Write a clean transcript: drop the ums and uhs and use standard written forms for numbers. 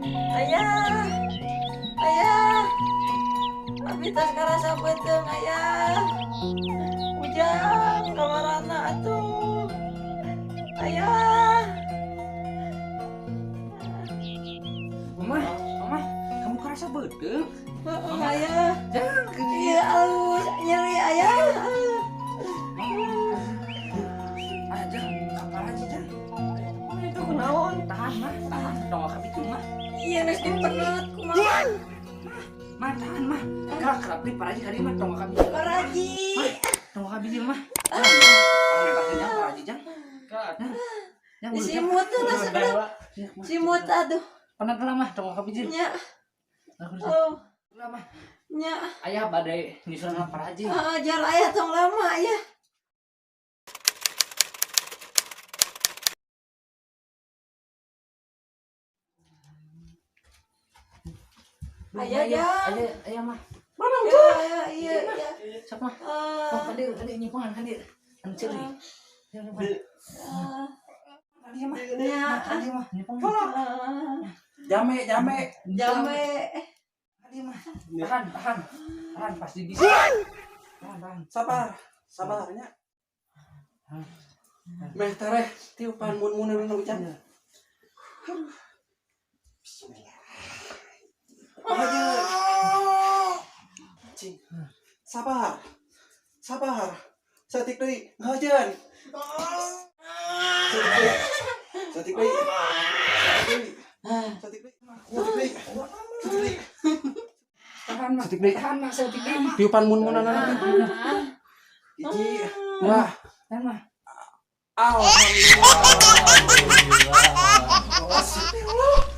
Ayah, ayah, abi tos karasa beuteung, ayah. Ujang kamarana atuh. Ayah. Mama, mama, kamu kerasa beuteung? Heeh, ayah. Jangan. Iya, alus nyeri, ayah. Ah, jangan, kapal aja, jangan. Itu kunaon? Tahan, mah, tahan. Tong ka mah. Iya, geus dipenat kumaha? Mah, tahan, mah. Kerap kerap di paraji kali mah tong ka bijil. Paraji. Mah, tong ka bijil mah. Jangan, pang paraji jang. Yang Disimut tuh lah sekedap. Simut aduh. Penat lah mah tong ka bijil. Nya. Oh, Lah mah. nya. Ayah badai nyusul sama paraji. Ah, jar ayah tong lama ayah. Ayah, ya. Ayah, ayah mah. Ya, ya, iya, iya. Sok mah. Ah, Oh, hadir, hadir nyimpangan, hadir. Anu ceuli. Ya, nyimpangan. ah, Hadir mah. nya. Hadir mah, nyimpangan. Ah, Jame, jame. jambe. Hadir mah. Tahan, tahan. Tahan pasti bisa. Tahan, tahan. Sabar, sabarnya. Meh tereh tiupan mun-mun nu hujan. Bismillah. Ayo. Cing. Sabar. Sabar. Saeutik deui, ngajan. Saeutik deui. Saeutik deui. Saeutik deui. Saeutik deui. Saeutik deui. Saeutik deui. Tahan mah. Saeutik deui. Tahan mah saeutik deui mah. Tiupan mun-munan. Hiji. Wah. Tahan mah. Alhamdulillah. Astagfirullah.